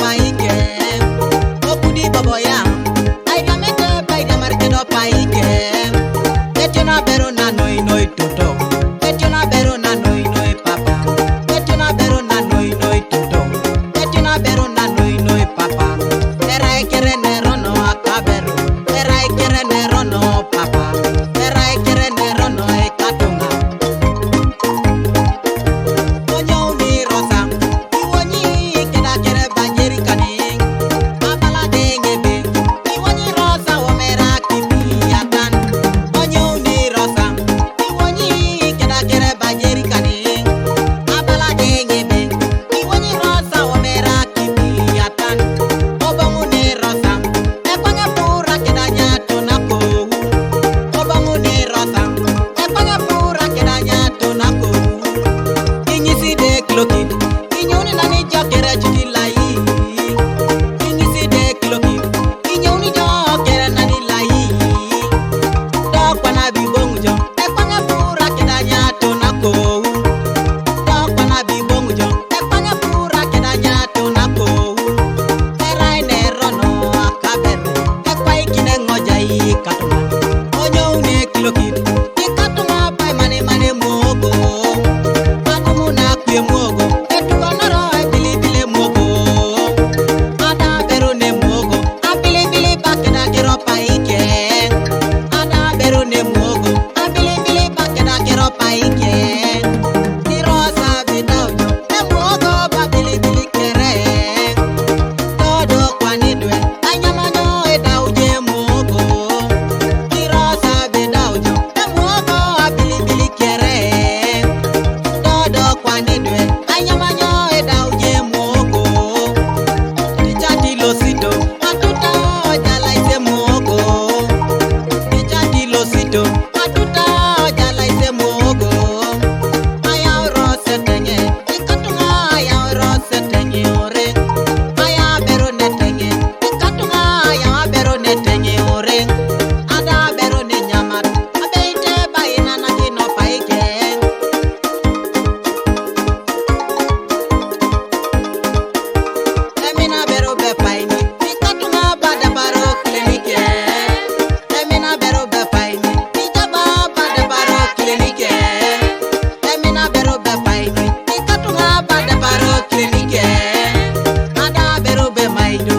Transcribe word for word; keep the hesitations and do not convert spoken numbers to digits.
Paike, okudi bobo ya, aida mete baida markedo paike. Etiona bero na noi noi toto, etiona bero na noi noi papa, etiona bero na noi noi toto, etiona bero na noi noi papa. Era ekere ne rono akabero, era ekere ne rono papa, era ekere ne rono ekatunga. Onye uni rosa, iwonyi keda kere bajeri kani. Abala denge be, iwonyi rosa womera kibi atan. Onye uni rosa, iwonyi keda kere bajeri kani. Abala denge be, iwonyi rosa womera kibi atan. Obongu ni rosa, ekwanya pura keda nyato na kowu. Obongu ni rosa, ekwanya pura keda nyato na kowu. Inyisi de kloki, inyuni nani jokere chiti lai. Inyisi de kloki, inyuni jokere nani lai. Dokwa na bi bongu jo, ekwanya pura keda nyato na kowu. Dokwa na bi bongu jo, ekwanya pura keda nyato na kowu. Erai ne rono akaber, ekwai kine ngoja i katuma. Onye uni kloki, Ikatuma pai mane mane muogo. Adumu na kwe muogo. Etugo noro e bili bili muogo. Ada beru ne muogo. Abili bili bakeda kero paike. Ada beru ne muogo. Abili bili bakeda kero paike. Irosa bidaujo. E muogo ba bili bili kere. Todo kwani dwe, anyamanyo e dauje muogo. Kirosa be daujo, e muogo abilibili kere. Todo kwani dwe, anyamanyo e dauje muogo. Tichati losito, atuta jala ise muogo. Tichati losito, atuta jala ise muogo. Aya rose tenye, Ikatunga ya oro setenge ore. Aya bero netenge. Ikatunga ya bero netenge ore. Ada bero ne nyamat. Abeite baina na kino paike. Emina bero be paini. Ikatunga bada baro klinike. Emina bero be paini. Ijaba bada baro klinike. Emina bero be paini. Ikatunga bada baro klinike. Ada bero be maidu.